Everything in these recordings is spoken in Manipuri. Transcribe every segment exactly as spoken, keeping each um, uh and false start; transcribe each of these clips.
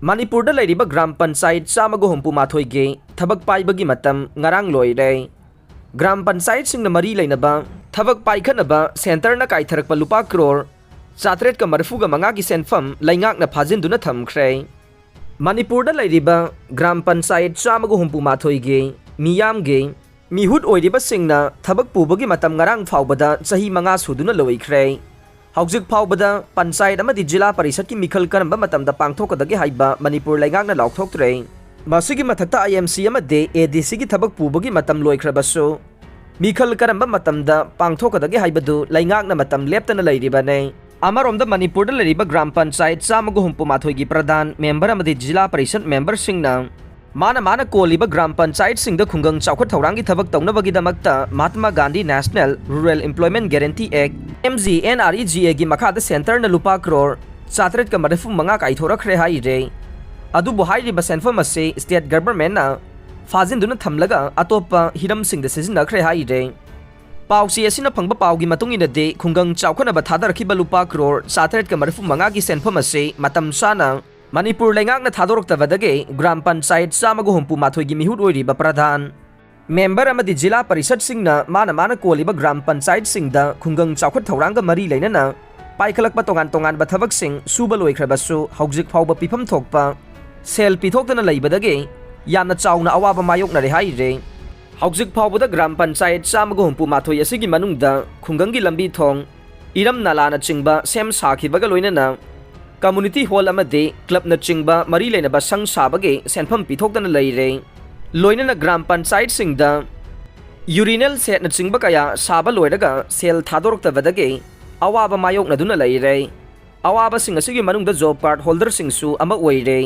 ꯃꯅꯤꯄꯨꯔꯗ ꯂꯩꯔꯤꯕ ꯒ꯭ꯔꯥꯝ ꯄꯟꯆꯥꯌꯠ ꯆꯥꯝꯃꯒ ꯍꯨꯝꯐꯨ ꯃꯥꯊꯣꯏꯒꯤ ꯊꯕꯛ ꯄꯥꯏꯕꯒꯤ ꯃꯇꯝ ꯉꯔꯥꯡ ꯂꯣꯏꯔꯦ꯫ ꯒ꯭ꯔꯥꯝ ꯄꯟꯆꯥꯌꯠꯁꯤꯡꯅ ꯃꯔꯤ ꯂꯩꯅꯕ ꯊꯕꯛ ꯄꯥꯏꯈꯠꯅꯕ ꯁꯦꯟꯇꯔꯅ ꯀꯥꯏꯊꯔꯛꯄ ꯂꯨꯄꯥ ꯀ꯭ꯔꯣꯔ ꯆꯥꯇ꯭ꯔꯦꯠꯀ ꯃꯔꯤꯐꯨꯒ ꯃꯉꯥꯒꯤ ꯁꯦꯟꯐꯝ ꯂꯩꯉꯥꯛꯅ ꯐꯥꯖꯤꯟꯗꯨꯅ ꯊꯝꯈ꯭ꯔꯦ꯫ ꯃꯅꯤꯄꯨꯔꯗ ꯂꯩꯔꯤꯕ ꯒ꯭ꯔꯥꯝ ꯄꯟꯆꯥꯌꯠ ꯆꯥꯝꯃꯒ ꯍꯨꯝꯐꯨ ꯃꯥꯊꯣꯏꯒꯤ ꯃꯤꯌꯥꯝꯒꯤ ꯃꯤꯍꯨꯠ ꯑꯣꯏꯔꯤꯕꯁꯤꯡꯅ ꯊꯕꯛ ꯄꯨꯕꯒꯤ ꯃꯇꯝ ꯉꯔꯥꯡ ꯐꯥꯎꯕꯗ ꯆꯍꯤ ꯃꯉꯥ ꯁꯨꯗꯨꯅ ꯂꯣꯏꯈ꯭ꯔꯦ꯫ ꯍꯧꯖꯤꯛ ꯐꯥꯎꯕꯗ ꯄꯟꯆꯥꯌꯠ ꯑꯃꯗꯤ ꯖꯤꯂꯥ ꯄꯔꯤꯁꯠꯀꯤ ꯃꯤꯈꯜ ꯀꯔꯝꯕ ꯃꯇꯝꯗ ꯄꯥꯡꯊꯣꯛꯀꯗꯒꯦ ꯍꯥꯏꯕ ꯃꯅꯤꯄꯨꯔ ꯂꯩꯉꯥꯛꯅ ꯂꯥꯎꯊꯣꯛꯇ꯭ꯔꯦ꯫ ꯃꯁꯤꯒꯤ ꯃꯊꯛꯇ ꯑꯥꯏ ꯑꯦꯝ ꯁꯤ ꯑꯃꯗꯤ ꯑꯦ ꯗꯤ ꯁꯤꯒꯤ ꯊꯕꯛ ꯄꯨꯕꯒꯤ ꯃꯇꯝ ꯂꯣꯏꯈ꯭ꯔꯕꯁꯨ, ꯃꯤꯈꯜ ꯀꯔꯝꯕ ꯃꯇꯝꯗ ꯄꯥꯡꯊꯣꯛꯀꯗꯒꯦ ꯍꯥꯏꯕꯗꯨ ꯂꯩꯉꯥꯛꯅ ꯃꯇꯝ ꯂꯦꯞꯇꯅ ꯂꯩꯔꯤꯕꯅꯤ꯫ ꯑꯃꯔꯣꯝꯗ, ꯃꯅꯤꯄꯨꯔꯗ ꯂꯩꯔꯤꯕ ꯒ꯭ꯔꯥꯝ ꯄꯟꯆꯥꯌꯠ ꯆꯥꯝꯃꯒ ꯍꯨꯝꯐꯨ ꯃꯥꯊꯣꯏꯒꯤ ꯄ꯭ꯔꯙꯥꯟ, ꯃꯦꯝꯕꯔ ꯑꯃꯗꯤ ꯖꯤꯂꯥ ꯄꯔꯤꯁꯠ ꯃꯦꯝꯕꯔꯁꯤꯡꯅ ꯃꯥꯅ ꯃꯥꯅ ꯀꯣꯜꯂꯤꯕ ꯒ꯭ꯔꯥꯝ ꯄꯟꯆꯥꯌꯠꯁꯤꯡꯗ ꯈꯨꯡꯒꯪ ꯆꯥꯎꯈꯠ ꯊꯧꯔꯥꯡꯒꯤ ꯊꯕꯛ ꯇꯧꯅꯕꯒꯤꯗꯃꯛꯇ Mahatma Gandhi national rural employment guarantee act, M G N R E G ꯑꯦꯒꯤ ꯃꯈꯥꯗ ꯁꯦꯟꯇꯔꯅ ꯂꯨꯄꯥ ꯀ꯭ꯔꯣꯔ ꯆꯥꯇ꯭ꯔꯦꯠꯀ ꯃꯔꯤꯐꯨ ꯃꯉꯥ ꯀꯥꯏꯊꯣꯔꯛꯈ꯭ꯔꯦ ꯍꯥꯏꯔꯦ꯫ ꯑꯗꯨꯕꯨ ꯍꯥꯏꯔꯤꯕ ꯁꯦꯟꯐꯝ ꯑꯁꯤ ꯁ꯭ꯇꯦꯠ ꯒꯚꯔꯟꯃꯦꯟꯠꯅ ꯐꯥꯖꯤꯟꯗꯨꯅ ꯊꯝꯂꯒ ꯑꯇꯣꯞꯄ ꯍꯤꯔꯝꯁꯤꯡꯗ ꯁꯤꯖꯤꯟꯅꯈ꯭ꯔꯦ ꯍꯥꯏꯔꯦ꯫ ꯄꯥꯎꯆꯦ ꯑꯁꯤꯅ ꯐꯪꯕ ꯄꯥꯎꯒꯤ ꯃꯇꯨꯡ ꯏꯟꯅꯗꯤ, ꯈꯨꯡꯒꯪ ꯆꯥꯎꯈꯠꯅꯕ ꯊꯥꯗꯔꯛꯈꯤꯕ ꯂꯨꯄꯥ ꯀ꯭ꯔꯣꯔ ꯆꯥꯇ꯭ꯔꯦꯠꯀ ꯃꯔꯤꯐꯨ ꯃꯉꯥꯒꯤ ꯁꯦꯟꯐꯝ ꯑꯁꯤ ꯃꯇꯝ ꯆꯥꯅ ꯃꯅꯤꯄꯨꯔ ꯂꯩꯉꯥꯛꯅ ꯊꯥꯗꯣꯔꯛꯇꯕꯗꯒꯤ ꯒ꯭ꯔꯥꯝ ꯄꯟꯆꯥꯌꯠ ꯆꯥꯝꯃꯒ ꯍꯨꯝꯐꯨ ꯃꯥꯊꯣꯏꯒꯤ ꯃꯤꯍꯨꯠ ꯑꯣꯏꯔꯤꯕ ꯄ꯭ꯔꯙꯥꯟ, ꯃꯦꯝꯕꯔ ꯑꯃꯗꯤ ꯖꯤꯂꯥ ꯄꯔꯤꯁꯠꯁꯤꯡꯅ ꯃꯥꯅ ꯃꯥꯅ ꯀꯣꯜꯂꯤꯕ ꯒ꯭ꯔꯥꯝ ꯄꯟꯆꯥꯌꯠꯁꯤꯡꯗ ꯈꯨꯡꯒꯪ ꯆꯥꯎꯈꯠ ꯊꯧꯔꯥꯡꯒ ꯃꯔꯤ ꯂꯩꯅꯅ ꯄꯥꯏꯈꯠꯂꯛꯄ ꯇꯣꯉꯥꯟ ꯇꯣꯉꯥꯟꯕ ꯊꯕꯛꯁꯤꯡ ꯁꯨꯕ ꯂꯣꯏꯈ꯭ꯔꯕꯁꯨ, ꯍꯧꯖꯤꯛ ꯐꯥꯎꯕ ꯄꯤꯐꯝ ꯊꯣꯛꯄ ꯁꯦꯜ ꯄꯤꯊꯣꯛꯇꯅ ꯂꯩꯕꯗꯒꯤ ꯌꯥꯝꯅ ꯆꯥꯎꯅ ꯑꯋꯥꯕ ꯃꯥꯌꯣꯛꯅꯔꯦ ꯍꯥꯏꯔꯦ꯫ ꯍꯧꯖꯤꯛ ꯐꯥꯎꯕꯗ ꯒ꯭ꯔꯥꯝ ꯄꯟꯆꯥꯌꯠ ꯆꯥꯝꯃꯒ ꯍꯨꯝꯐꯨ ꯃꯥꯊꯣꯏ ꯑꯁꯤꯒꯤ ꯃꯅꯨꯡꯗ ꯈꯨꯡꯒꯪꯒꯤ ꯂꯝꯕꯤ ꯊꯣꯡ, ꯏꯔꯝ ꯅꯂꯥꯅꯆꯤꯡꯕ ꯁꯦꯝ ꯁꯥꯈꯤꯕꯒ ꯂꯣꯏꯅꯅ ꯀꯝꯃꯨꯅꯤꯇꯤ ꯍꯣꯜ ꯑꯃꯗꯤ ꯀ꯭ꯂꯕꯅꯆꯤꯡꯕ ꯃꯔꯤ ꯂꯩꯅꯕ ꯁꯪ ꯁꯥꯕꯒꯤ ꯁꯦꯟꯐꯝ ꯄꯤꯊꯣꯛꯇꯅ ꯂꯩꯔꯦ꯫ ꯂꯣꯏꯅꯅ ꯒ꯭ꯔꯥꯝ ꯄꯟꯆꯥꯌꯠꯁꯤꯡꯗ ꯌꯨꯔꯤꯅꯦꯜ ꯁꯦꯠꯅꯆꯤꯡꯕ ꯀꯌꯥ ꯁꯥꯕ ꯂꯣꯏꯔꯒ ꯁꯦꯜ ꯊꯥꯗꯣꯔꯛꯇꯕꯗꯒꯤ ꯑꯋꯥꯕ ꯃꯥꯌꯣꯛꯅꯗꯨꯅ ꯂꯩꯔꯦ꯫ ꯑꯋꯥꯕꯁꯤꯡ ꯑꯁꯤꯒꯤ ꯃꯅꯨꯡꯗ ꯖꯣꯕ ꯀꯥꯔꯗ ꯍꯣꯜꯗꯔꯁꯤꯡꯁꯨ ꯑꯃ ꯑꯣꯏꯔꯦ꯫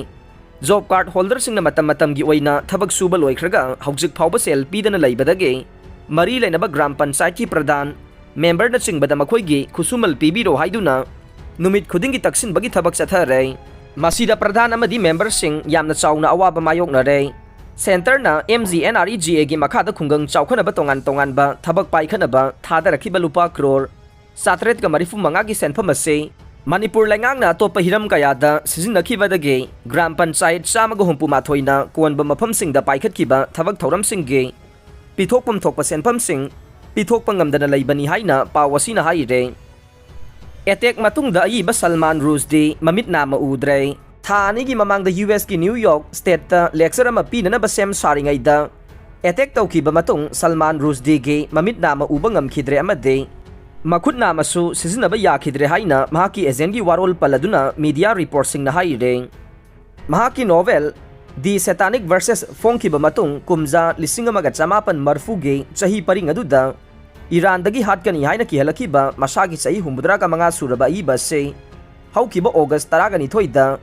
ꯖꯣꯕ ꯀꯥꯔꯗ ꯍꯣꯜꯗꯔꯁꯤꯡꯅ ꯃꯇꯝ ꯃꯇꯝꯒꯤ ꯑꯣꯏꯅ ꯊꯕꯛ ꯁꯨꯕ ꯂꯣꯏꯈ꯭ꯔꯒ ꯍꯧꯖꯤꯛ ꯐꯥꯎꯕ ꯁꯦꯜ ꯄꯤꯗꯅ ꯂꯩꯕꯗꯒꯤ ꯃꯔꯤ ꯂꯩꯅꯕ ꯒ꯭ꯔꯥꯝ ꯄꯟꯆꯥꯌꯠꯀꯤ ꯄ꯭ꯔꯙꯥꯟ, ꯃꯦꯝꯕꯔꯅꯆꯤꯡꯕꯗ ꯃꯈꯣꯏꯒꯤ ꯈꯨꯠꯁꯨꯃꯜ ꯄꯤꯕꯤꯔꯣ ꯍꯥꯏꯗꯨꯅ ꯅꯨꯃꯤꯠ ꯈꯨꯗꯤꯡꯒꯤ ꯇꯛꯁꯤꯟꯕꯒꯤ ꯊꯕꯛ ꯆꯠꯊꯔꯦ꯫ ꯃꯁꯤꯗ ꯄ꯭ꯔꯙꯥꯟ ꯑꯃꯗꯤ ꯃꯦꯝꯕꯔꯁꯤꯡ ꯌꯥꯝꯅ ꯆꯥꯎꯅ ꯑꯋꯥꯕ ꯃꯥꯌꯣꯛꯅꯔꯦ꯫ ꯁꯦꯟꯇꯔꯅ M G N R E G ꯑꯦꯒꯤ ꯃꯈꯥꯗ ꯈꯨꯡꯒꯪ ꯆꯥꯎꯈꯠꯅꯕ ꯇꯣꯉꯥꯟ ꯇꯣꯉꯥꯟꯕ ꯊꯕꯛ ꯄꯥꯏꯈꯠꯅꯕ ꯊꯥꯗꯔꯛꯈꯤꯕ ꯂꯨꯄꯥ ꯀ꯭ꯔꯣꯔ ꯆꯥꯇ꯭ꯔꯦꯠꯀ ꯃꯔꯤꯐꯨ ꯃꯉꯥꯒꯤ ꯁꯦꯟꯐꯝ ꯑꯁꯤ ꯃꯅꯤꯄꯨꯔ ꯂꯩꯉꯥꯛꯅ ꯑꯇꯣꯞꯄ ꯍꯤꯔꯝ ꯀꯌꯥꯗ ꯁꯤꯖꯤꯟꯅꯈꯤꯕꯗꯒꯤ ꯒ꯭ꯔꯥꯝ ꯄꯟꯆꯥꯌꯠ ꯆꯥꯝꯃꯒ ꯍꯨꯝꯐꯨ ꯃꯥꯊꯣꯏꯅ ꯀꯣꯟꯕ ꯃꯐꯝꯁꯤꯡꯗ ꯄꯥꯏꯈꯠꯈꯤꯕ ꯊꯕꯛ ꯊꯧꯔꯝꯁꯤꯡꯒꯤ ꯄꯤꯊꯣꯛꯐꯝ ꯊꯣꯛꯄ ꯁꯦꯟꯐꯝꯁꯤꯡ ꯄꯤꯊꯣꯛꯄ ꯉꯝꯗꯅ ꯂꯩꯕꯅꯤ ꯍꯥꯏꯅ ꯄꯥꯎ ꯑꯁꯤꯅ ꯍꯥꯏꯔꯦ꯫ ꯑꯦꯇꯦꯛ ꯃꯇꯨꯡꯗ ꯑꯏꯕ ꯁꯜꯃꯥꯟ ꯔꯨꯁꯗꯤ ꯃꯃꯤꯠ ꯅꯥꯝꯃ ꯎꯗ꯭ꯔꯦ꯫ ꯊꯥ ꯑꯅꯤꯒꯤ ꯃꯃꯥꯡꯗ ꯌꯨ ꯑꯦꯁꯀꯤ ꯅ꯭ꯌꯨ ꯌꯣꯔꯛ ꯁ꯭ꯇꯦꯠꯇ ꯂꯦꯛꯆꯔ ꯑꯃ ꯄꯤꯅꯅꯕ ꯁꯦꯝ ꯁꯥꯔꯤꯉꯩꯗ ꯑꯦꯇꯦꯛ ꯇꯧꯈꯤꯕ ꯃꯇꯨꯡ ꯁꯜꯃꯥꯟ ꯔꯨꯁꯗꯤꯒꯤ ꯃꯃꯤꯠ ꯅꯥꯝꯃ ꯎꯕ ꯉꯝꯈꯤꯗ꯭ꯔꯦ ꯑꯃꯗꯤ ꯃꯈꯨꯠ ꯅꯥꯝꯃꯁꯨ ꯁꯤꯖꯤꯟꯅꯕ ꯌꯥꯈꯤꯗ꯭ꯔꯦ ꯍꯥꯏꯅ ꯃꯍꯥꯛꯀꯤ ꯑꯦꯖꯦꯟꯒꯤ ꯋꯥꯔꯣꯜ ꯄꯜꯂꯗꯨꯅ ꯃꯤꯗꯤꯌꯥ ꯔꯤꯄꯣꯔꯠꯁꯤꯡꯅ ꯍꯥꯏꯔꯦ꯫ ꯃꯍꯥꯛꯀꯤ ꯅꯣꯚꯦꯜ ꯗꯤ ꯁꯦꯇꯥꯅꯤꯛ ꯚꯔꯁꯦꯁ ꯐꯣꯡꯈꯤꯕ ꯃꯇꯨꯡ ꯀꯨꯝꯖꯥ ꯂꯤꯁꯤꯡ ꯑꯃꯒ ꯆꯃꯥꯄꯟ ꯃꯔꯐꯨꯒꯤ ꯆꯍꯤ ꯄꯔꯤꯡ ꯑꯗꯨꯗ ꯏꯔꯥꯟꯗꯒꯤ ꯍꯥꯠꯀꯅꯤ ꯍꯥꯏꯅ ꯀꯤꯍꯜꯂꯛꯈꯤꯕ ꯃꯁꯥꯒꯤ ꯆꯍꯤ ꯍꯨꯝꯐꯨꯇꯔꯥꯒ ꯃꯉꯥ ꯁꯨꯔꯕ ꯑꯏꯕ ꯑꯁꯤ ꯍꯧꯈꯤꯕ ꯑꯣꯒꯁ ꯇꯔꯥꯒ ꯅꯤꯊꯣꯏꯗ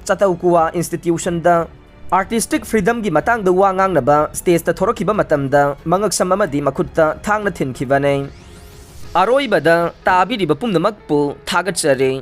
ꯆꯇꯧꯀꯨꯋꯥ ꯏꯟꯁꯇꯤꯇ꯭ꯌꯨꯁꯟꯗ ꯑꯥꯔꯇꯤꯁꯇꯤꯛ ꯐ꯭ꯔꯤꯗꯝꯒꯤ ꯃꯇꯥꯡꯗ ꯋꯥ ꯉꯥꯡꯅꯕ ꯁ꯭ꯇꯦꯖꯇ ꯊꯣꯔꯛꯈꯤꯕ ꯃꯇꯝꯗ ꯃꯉꯛꯁꯝ ꯑꯃꯗꯤ ꯃꯈꯨꯠꯇ ꯊꯥꯡꯅ ꯊꯤꯟꯈꯤꯕꯅꯤ꯫ ꯑꯔꯣꯏꯕꯗ ꯇꯥꯕꯤꯔꯤꯕ ꯄꯨꯝꯅꯃꯛꯄꯨ ꯊꯥꯒꯠꯆꯔꯤ꯫